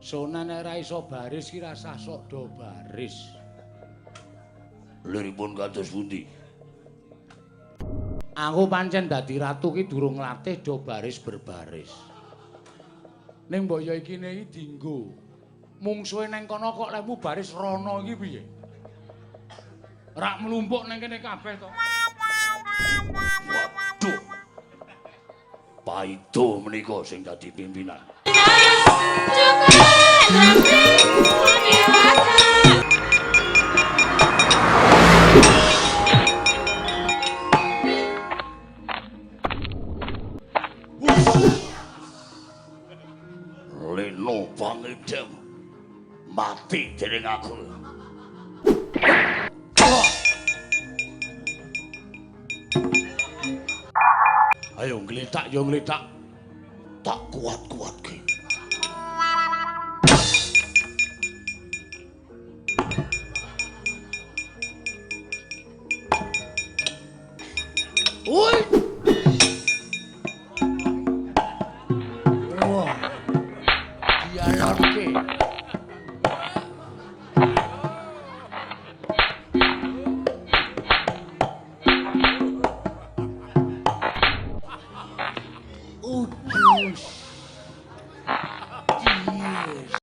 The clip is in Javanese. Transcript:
Sonan ora iso baris ki rasah sok do baris. Liripun kados pundi? Aku pancen dadi ratu ki durung nglatih do baris berbaris. Ning mbok ya iki ne iki dinggo. Mungsuhe neng kono kok lemu baris rono iki piye? Rak mlumpuk neng kene kabeh to. Waduh. Paido menika sing dadi pimpinan. Leno pangidem mati dening aku. Ayo ngletak yo ngletak. Tak kuat-kuatke. Woi. Wah. Dialorke.